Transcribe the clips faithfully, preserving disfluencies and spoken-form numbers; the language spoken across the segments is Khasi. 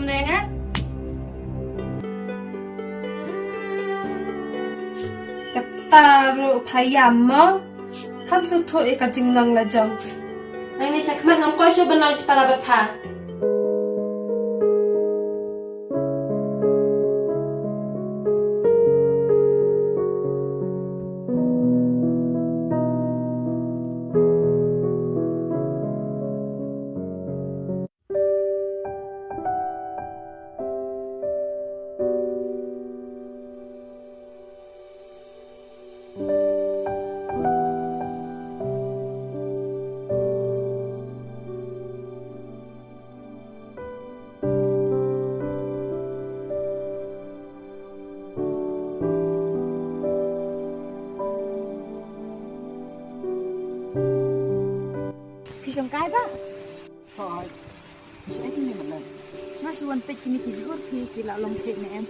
Nengat. Kata ruh pha ïam mo. Kham sngewthuh ïa ka jinglong la jong. Nangne sha khmat ngam kwah shuh ban long shipara bad pha. Phi shong kai ba? Hooid. Phi shong kai ne, Malan? Nga shu wan peit kine ki jhur phi ki la long thik ne em?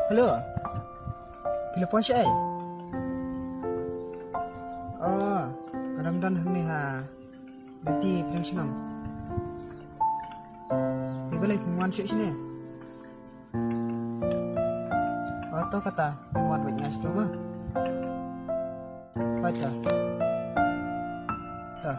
Hello. Phi la poi shaei? Oh, nga dang don hangne ha lynti pdeng shnong. Te balei phim wan shuh shane? Oh, to kata, phim wan bad nga shatu mo. Hooid to. To.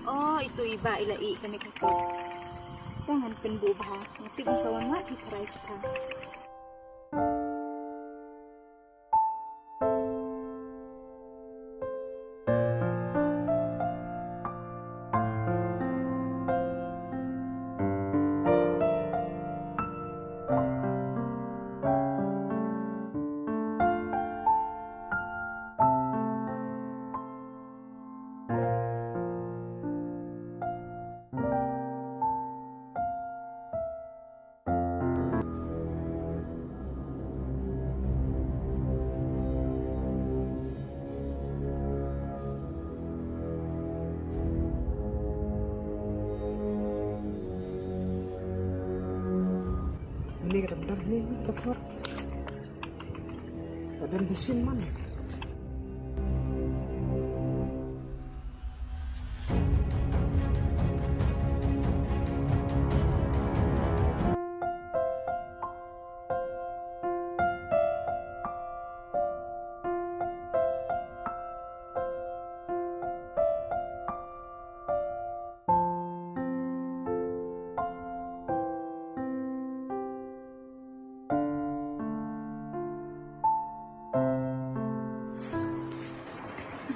Oh, ito i Bah i la ïeh kane ka kot. Tang ngan pynbuh bha. Nga tip un sa wan wad phi tharai shipang. Ini kata benar ni, betul. Badan besi mana?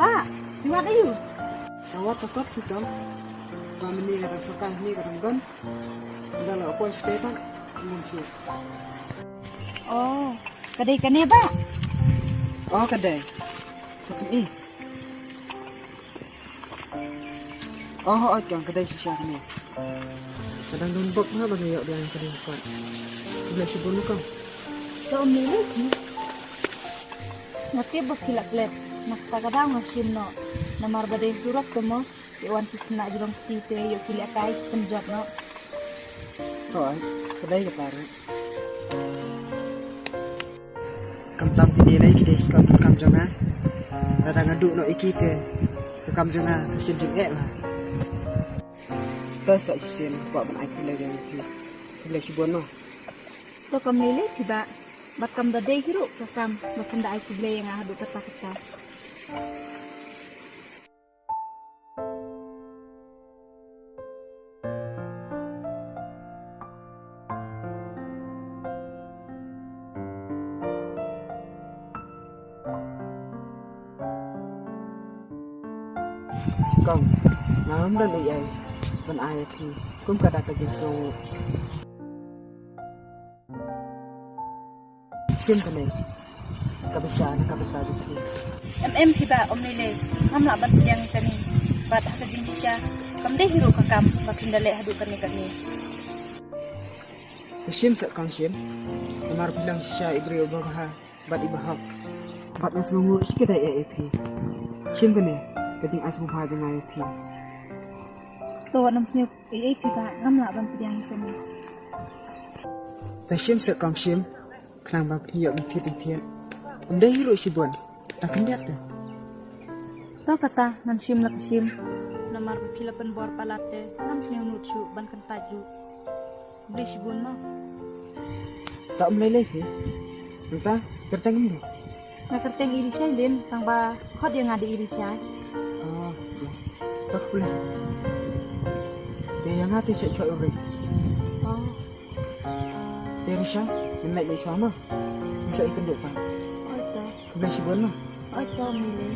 Ba, what are you? Ka wat ka kot ki tong. Ba mini ka tong ka ni ka tong don. Nda la poi stay ba. Mun su. Oh, ka dei kane ba? Oh, ka dei. Ka pyn-i. Oh, oh, ka dei shisha kane. Ka dang don bok ha ba ka ïoh biang ka dei kot. Ka dei shibun ka. Ka um ni ni. Nga tip ba ki la klet. Nangta ka daw nga shim noh. Namar ba dei surok te mo. Ïa wan ki khynnah jrong kti te ïoh ki lehkai pynjot noh. Hooid, ka dei kata ruh. Khamtam kine lei ki dei ki kam, kam jong nga. Lada nga duh noh ïa ki te ka kam jong nga ka shim jingeh ma. To sa shisien kwah ban ai khublei ïa phi. Ka Leh shibun noh. To kam lei lei phi bah. Bad kam da dei hi ruh ka kam ba phin da ai khublei ïa nga haduh katta katta. Kong, nga ngam don ei ei ban ai ïa phi kum ka dak ka jingsngew. Shim kane ka pisa na ka bynta jong phi. Em em phi bah, ym lei lei, ngam lah ban pdiang ïa kane. Bad ha ka jingshisha kam dei hi ruh ka kam ba phin da leh haduh kane kane. To shim seh kong shim. Namar phi long shisha i briew ba bha bad i ba hok. Bad nga sngewnguh shikatdei ïa phi. Shim kane ka jingai sngewbha jong nga ïa phi. To wat nym sngew ei ei phi bah, ngam lah ban pdiang ïa kane. To shim seh kong shim. Khnang ba phin ïoh ban thied thied. Ym dei hi ruh shibun, tang khyndiat te. To kata ngan shim la ka shim. Namar ba phi la pynbor palat te ngam sngewnud shuh ban kyntait ruh. Khublei shibun mo. To ym lei lei phi. Nangta kyrteng kumno? Nga kyrteng Irisha Lin, tang ba khot ïa nga da Irisha. Oh, ïa. To khublei. Te ïa nga te sha chwa uri. Oh. Te Irisha, ngin leit leit shuwa mo. Ngin sa ïakynduh pat. Oi to. Khublei shibun mo. Oi to, ym lei lei.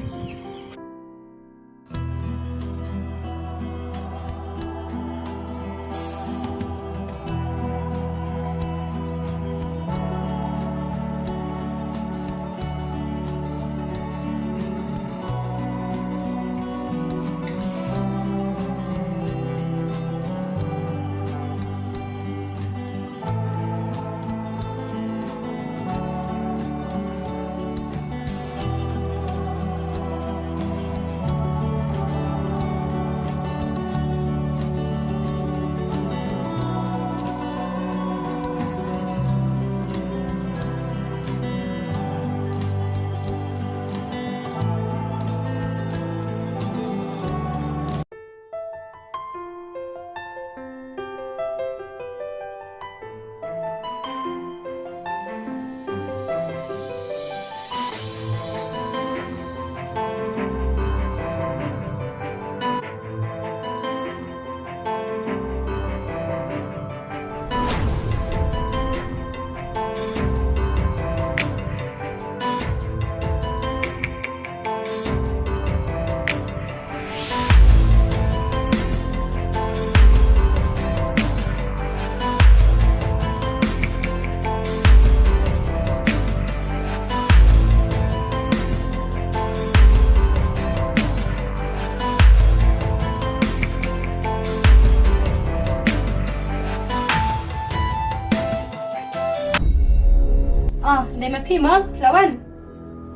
Oh, dei ma phi mo, la wan.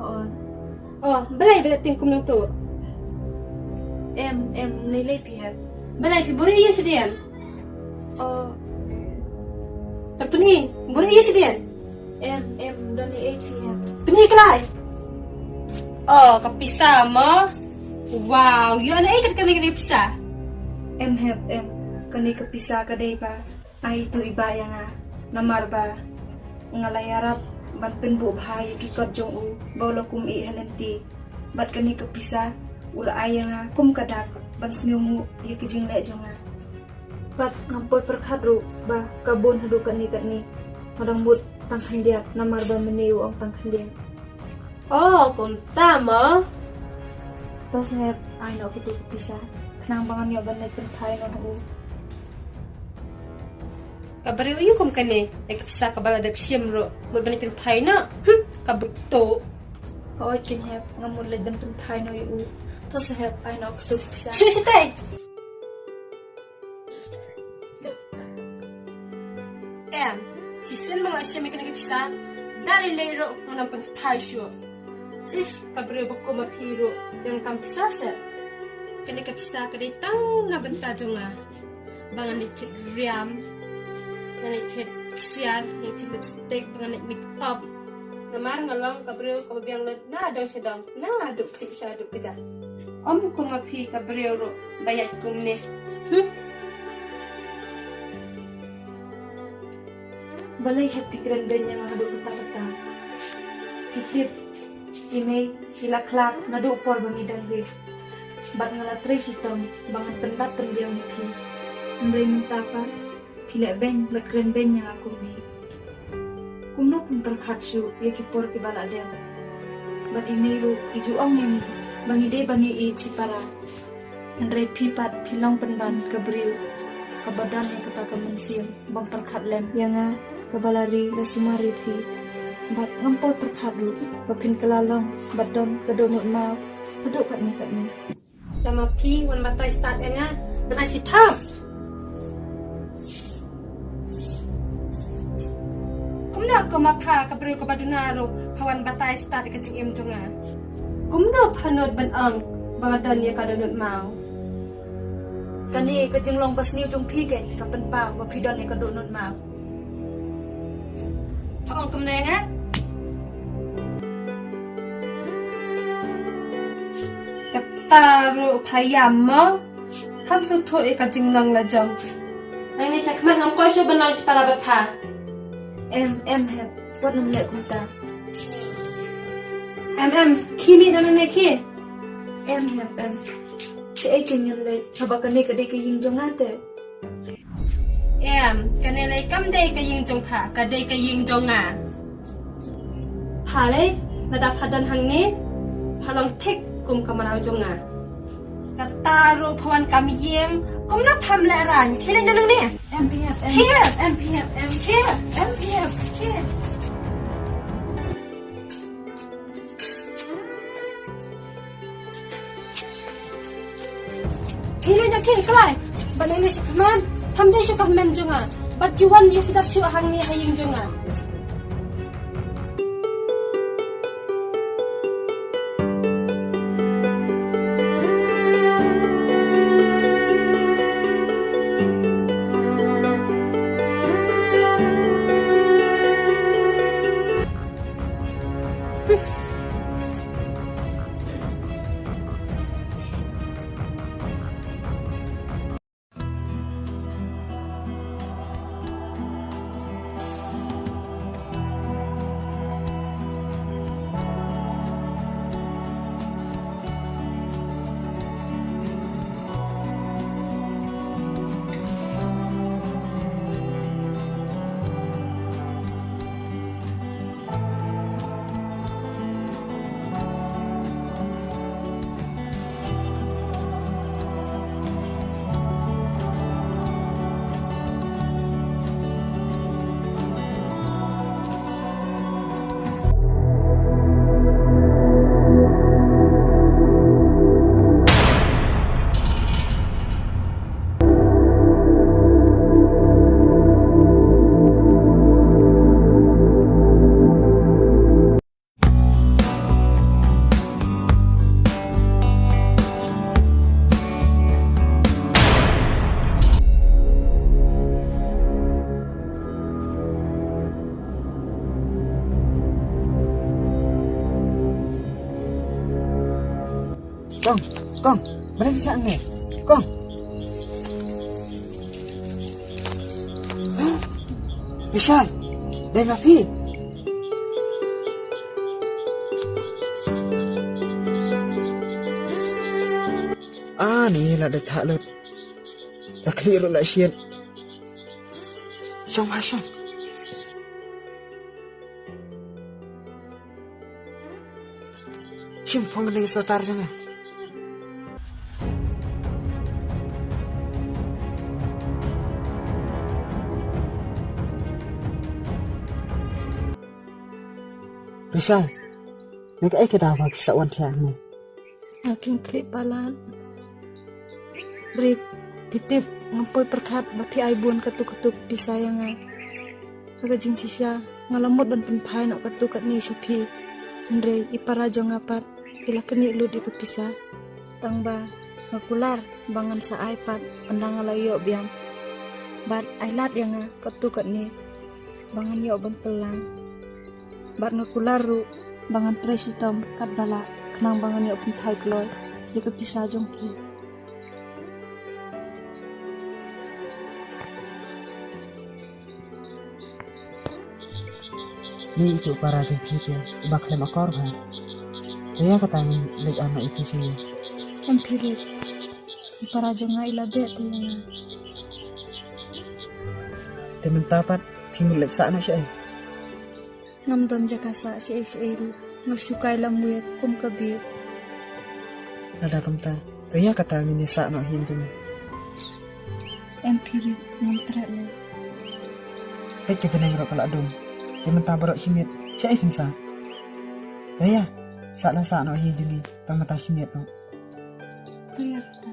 Oh. Oh, balei balei ting kum nang tu. Em, em, nei lei phi hep. Balei phi buri ïa sdien. Oh. Ta pni, buri ïa sdien. Em, em, don ei phi hep. Pni klai. Oh, ka pisa mo. Wow, ïoh na ei kat kane kane pisa. Em hep, em. Kane ka pisa ka dei ba ai tu i bah ïa nga, namar ba nga la ïarap ban pynbuh bha ïa ki kot jong u ba u la kum ih ha lynti. Bad kane ka pisa u la ai ïa nga kum ka dak ban sngewnguh ïa ki jingleh jong nga. Bad ngam poi pyrkhat ruh ba ka bun haduh katne katne nga dang mut tang khyndiat namar ba mynne u ong tang khyndiat. Oh, kumta mo. To sngap, ai noh kito ki pisa. Khnang ba ngan ïoh ban leit pynphai noh u. Ka briew aïu kum kane, ai ka pisa kaba la dep shim ruh. Mut ban leit pynphai noh. Hm, ka briew to. Hooid, Kin Hep, nga mut leit ban pynphai noh ïa u. To sngap, ai noh kito ki pisa. Shu shu te. Em, shisien ma nga shim ïa kane ka pisa, da lei lei ruh ngam pynphai shuh. Shish, ka briew ba kum ma phi ruh, ïa kam pisa seh. Kane ka pisa ka dei tang na bynta jong nga. Ba ngan leit thied riam, ngan leit thied ksiar, ngan leit thied lipstick, ba ngan leit make up. Namar nga long ka briew kaba biang lut na dong sha dong, na duk kti sha duk kjat. Ym kum ma phi ka briew ruh ba ïaid kumne. Hm. Balei hep phi kren beiñ ïa nga haduh katta katta? Phi tip, i mei i la khlad naduh por ba ngi dang rit. Bad nga la trei shitom ba ngan pynbad pynbiang ïa phi. Hynrei mynta pat phi leh beiñ bad kren beiñ ïa nga kumne. Kumno phin pyrkhat shuh ïa ki por kiba la dep? Bad i mei ruh i ju ong ïa ngi ba ngi dei ban ïaieit shipara. Hynrei phi pat phi long pynban ka briew kaba don ïa kata ka mynsiem bym pyrkhat lem ïa nga, kaba la ri la sumar ïa phi. Bad ngam poi pyrkhat ruh ba phin kylla long bad don ka dohnud maw haduh katne katne. Tang ma phi wan batai stad ïa nga, ngan ai shi thap. Kumno ko ma pha, ka briew kaba duna ruh pha wan batai stad ïa ka jingim jong nga? Kumno pha nud ban ong ba nga don ïa ka dohnud maw? Kane ka jinglong ba sniew jong phi keiñ ka pynpaw ba phi don ïa ka dohnud maw. Pha ong kumne nga? Kata ruh pha ïam mo? Pham sngewthuh ïa ka jinglong la jong. Nangne shakhmat ngam kwah shuh ban long shipara bad pha. Em, em hep, wat nym leh kumta. Em, em, khie mih na nangne khie. Em hep, em. Shaei kein ngan leit, haba kane ka dei ka ïing jong nga te. Em, kane lei kam dei ka ïing jong pha, ka dei ka ïing jong nga. Pha lei, lada pha don hangne, pha long thik kum ka mraw jong nga. Kata ruh pha wan kam ïing, kumno pham lehraiñ, khie leit na nangne. Em phi hep, em. Khie. Em phi hep, em. Khie. Em phi hep, khie. Khie leit na khie, khlaiñ. Ba nangne shakhmat pham dei shuh ka hynmen jong nga. Bad ju wan ju pyndat shuh hangne ha ïing jong nga. Kong, kong, balei phi shah hangne? Kong. Bishal, dei ma phi? Ani la dei thah lut. La khlieh ruh la shiet. Shong ha shong. Shim phong kane ka sortar jong nga. Risha, na kaei ka daw ba phi sa wan thiah hangne? Nga khlem khlieh palat. Rit, phi tip, ngam poi pyrkhat ba phi ai bun katto katto ka pisa ïa nga. Ha ka jingshisha, nga la mut ban pynphai noh katto katne sha phi. Hynrei i para jong nga pat ki la knieh lut ïa ka pisa. Tang ba nga kular ba ngan sa ai pat ynda nga la ïoh biang. Bad ai lad ïa nga katto katne ba ngan ïoh ban pynlang. Bad nga kular ruh ba ngan trei shitom katba lah khnang ba ngan ïoh pynphai kloi ïa ka pisa jong phi. Ni itu para jong phi te, ba khlem akor bha. Te ïa kata ngin leit noh ïa phi sha ïing. Em phi rit. I para jong nga i la beh te ïa nga. Te mynta pat phi mut leit sah noh shaei? Ngam don jaka sah shaei shaei ruh. Nga la shu kai lam wit kum ka bit. Lada kumta, to ïa kata ngin ïa sah noh ha ïing jong ngi. Em phi rit, ngam treh lei. Peit ki bneng ruh ka la dum. Te mynta baroh shi miet, shaei phin sah? To ïa, sah la sah noh ha ïing jong ngi, tang mynta shi miet noh. To ïa kata.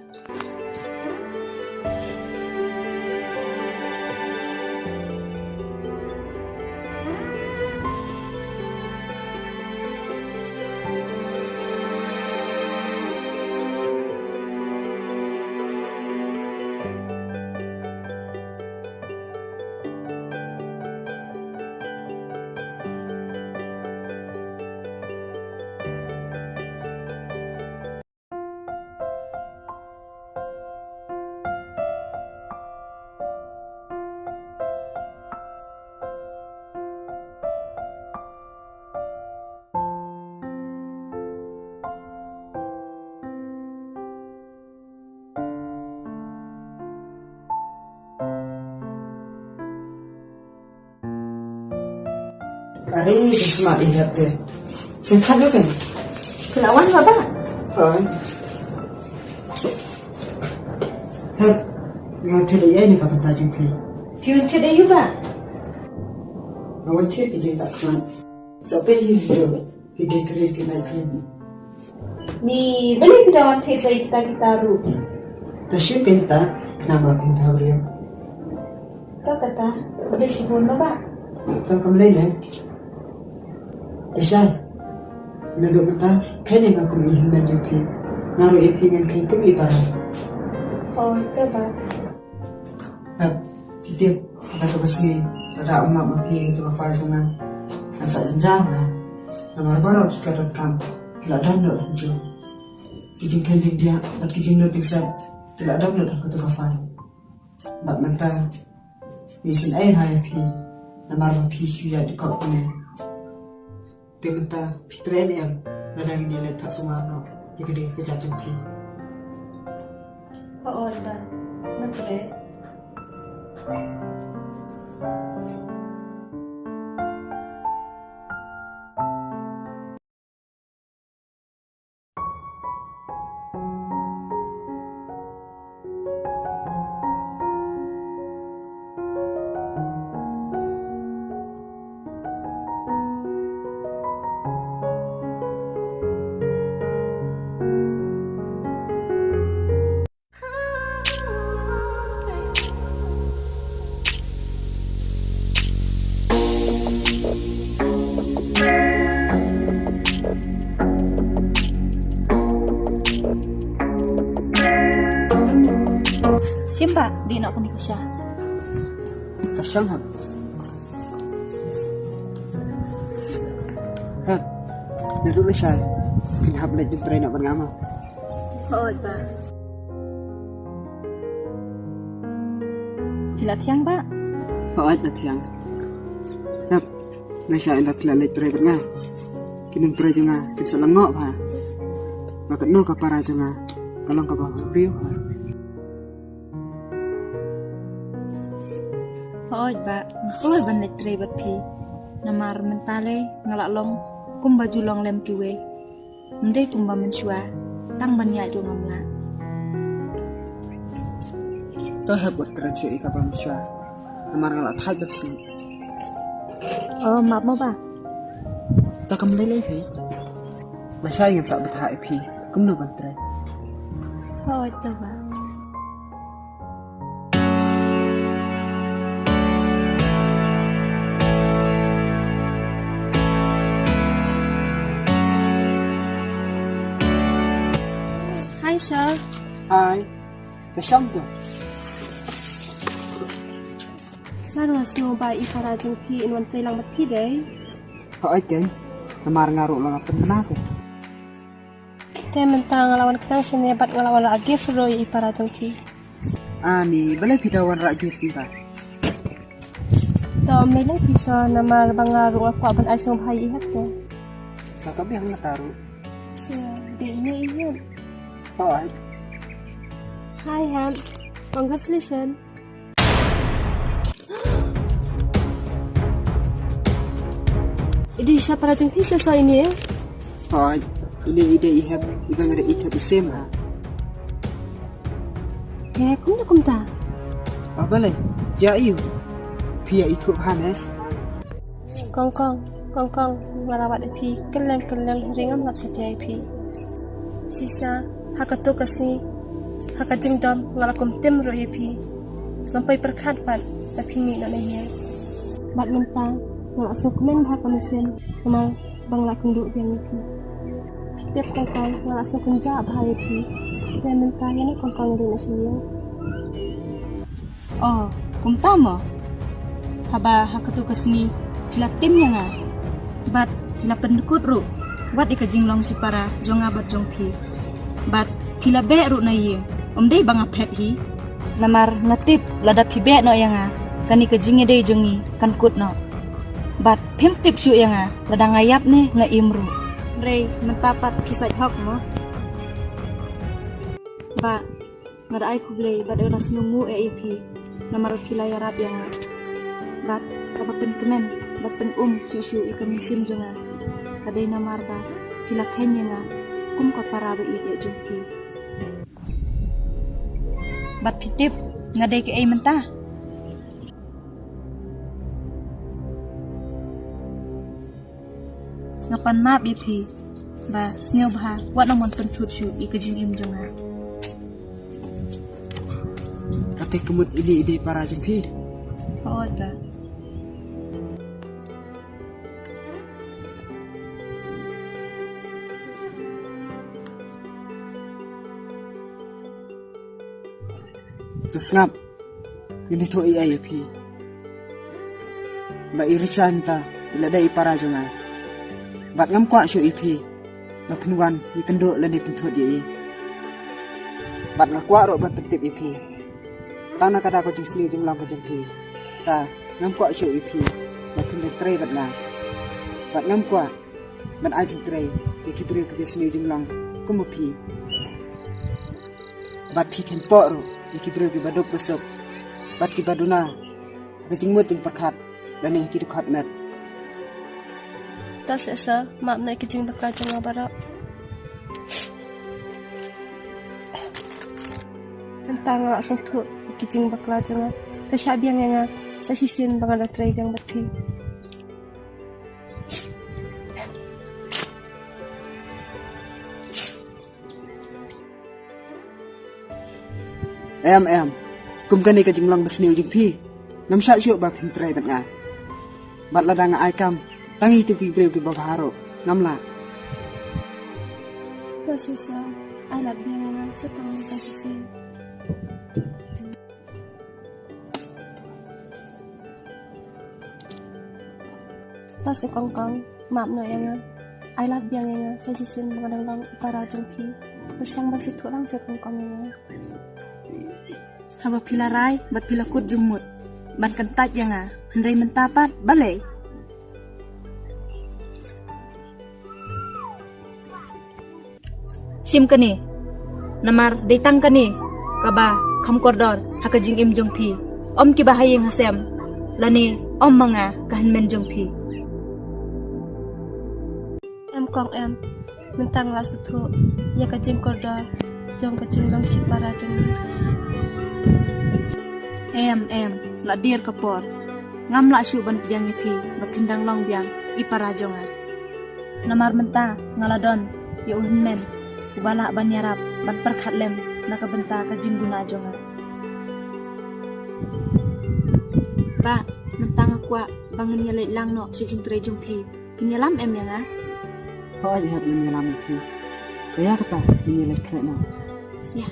Are, jingsmat ïa hep te. Sngewthuh ïa ka. Phi la wan, Bah? Hooid. Hep, nga wan thied ïa ine ka bynta jong phi. Phi wan thied ïa u Bah? Nga wan thied ki jingtap khmat. Sa phi ïa u, phi dei kren ki nai kren. Ni, balei phi dang wan thied sa ïa kita kita ruh? To shu kynta, khnang ba phin bha briew. To kata, balei shibun mo Bah? To kam lei lei. Lashai. Naduh mynta, kheiñ ïa nga kum i hynmen jong phi. Nga ruh ïa phi ngan kheiñ kum i para. Hooid, to Bah. Hep, phi tip, ha kato ka sngi, lada ym map ma phi ïa kato ka file jong nga, ngan sah jynjar bha. Namar baroh ki ka donkam ki la download hangto. Ki jingkheiñ jingdiah bad ki jingnud jingset ki la download ha kato ka file. Bad mynta ngi isynei bha ïa phi namar ba phi shu ïaid dkhot kumne. Te mynta phi trei ne em lada ngin ïa leit phah sumar noh ïa ka dei ka jait jong phi? Hooid Bah, nga trei. Shim Bah, dih noh kane ka sha. Ka shong hap. Hep, naduh lashai phin hap leit trei noh bad nga mo? Hooid Bah. Phi la thiang Bah? Hooid la thiang. Hep, lashai ynda phi la leit trei bad nga, ki nongtrei jong nga kin sa lyngngoh bha ba katno ka para jong nga ka long kaba briew bha. Hooid Bah, nga kwah ban leit trei bad phi. Namar mynta lei nga la long kumba ju long lem kiwei. Ym dei kumba mynshuwa, tang ban ïaid ruh ngam lah. To hep wat kren shuh ïa kaba mynshuwa. Namar nga la thait ban sngew. Oh, map mo Bah. To kam lei lei phi. Lashai ngan sa bthah ïa phi kumno ban trei. Hooid to Bah. Hi sir. Hi. Ka shong to. Sir, nga sngew ba i para jong phi in wan trei lang bad phi dei? Hooid keiñ. Namar nga ruh la nga pynbna te. Te mynta nga la wan khnang shane bad nga la wan rah gift ruh ïa i para jong phi. Ani, balei phi da wan rah gift mynta? To me lei pisa namar ba nga ruh nga kwah ban ai sngewbha ïa i Hep te. Ka ka biang na taru. Ya, de ine ine. Hoi. Hi Hep. Congratulations. Idi sha para jong phi sa sa ini eh. Hoi. Ini ide i Hep, iba nga da i Hep i sem ha. He, kumno kumta? Aba le, ja iu. Phi ïa ithuh bha ne. Kong kong, kong kong, nga la wad ïa phi kylleng kylleng, hynrei ngam lap satia ïa phi. Shisha, ha kato ka sngi, ha ka jingdom nga la kum tim ruh ïa phi. Ngam poi pyrkhat pat ba phi mih noh na ïing. Bad mynta nga la sngewkmen bha ka mynsiem, namar ba nga la kynduh biang ïa phi. Phi tip kong kong, nga la sngewkmen bha ïa phi. Te mynta ïa ne kong kong ïa dei na sha ïing. Oh, kumta mo? Haba ha katu ka sngi phi la tim ïa nga. Bad phi la pyndkut ruh wat ïa ka jinglong shipara jong nga bad jong phi. Bad phi la beh ruh na ïing, ym dei ba nga phet hi. Namar nga tip lada phi beh noh ïa nga, kane ka jingïadei jong ngi kan kut noh. Bad phim tip shuh ïa nga lada nga ïap ne nga im ruh. Hynrei mynta pat phi sait hok mo. Ba nga da ai khublei bad nga da sngewnguh ïa phi namar phi la ïarap ïa nga. Bad kaba pynkmen bad pynum shuh shuh ïa ka mynsiem jong nga ka dei namar ba phi la kheiñ ïa nga kum ka para ba ïeit ïa jong phi. Bad phi tip nga dei kaei mynta? Nga pan map ïa phi ba sngewbha wat nang mon pynthut shuh ïa ka jingim jong nga. Kata ka mut ini i dei para jong phi. Hooid ba. To sngap. Ngin ïathuh ïa i phi ba i Richard mynta i la dei i para jong nga. Bad ngam kwah shuh i phi ba phin wan ïakynduh lane pynthut ïa i. Bad nga kwah ruh ban pyntip i phi. Tang na kata ka jingsniew jinglong ka jong phi, ta ngam kwah shuh i phi ba phin trei bad nga. Bad ngam kwah ban ai jingtrei ïa ki briew kiba sniew jinglong kum ma phi. Bad phi khein pok ruh ïa ki briew kiba duk ba suk bad kiba duna ha ka jingmut jingpyrkhat lane ha ki dkhot met. To seh sir, map noh ïa ki jingbakla jong nga baroh. Mynta nga la sngewthuh ïa ki jingbakla jong nga. To shah biang ïa nga sa shisien ba ngan da trei biang bad phi. Em em, kum kane ka jinglong ba sniew jong phi, ngam shah shuh ba phin trei bad nga. Bad lada nga ai kam tang ïa ki briew kiba bha ruh ngam lah. To seh sir, ai lad biang ïa nga sa tang mynta shisien. To seh kong kong, map noh ïa nga. Ai lad biang ïa nga sa shisien ba nga dang long i para jong phi. Pyrshang ban sngewthuh lang seh kong kong ïa nga. Haba phi la rai bad phi la kut jingmut ban kyntait ïa nga, hynrei mynta pat balei? Shim kane, namar dei tang kane kaba kham kordor ha ka jingim jong phi. Ym kiba ha ïing ha sem lane ym ma nga ka hynmen jong phi. Em kong em, mynta nga la sngewthuh ïa ka jingkordor jong ka jinglong shipara jong ngi. Em em, la dier ka por. Ngam lah shuh ban pdiang ïa phi ba phin dang long biang i para jong nga. Namar mynta nga la don ïa u hynmen uba lah ban ïarap ban pyrkhat lem na ka bynta ka jingduna jong nga. Bah, mynta nga kwah ba ngin ïaleit lang noh sha jingtrei jong phi. Phin ïalam em ïa nga? Hooid, hooid, ngin ïalam ïa phi. Ïa kata ngin ïaleit khlem noh. Ïa.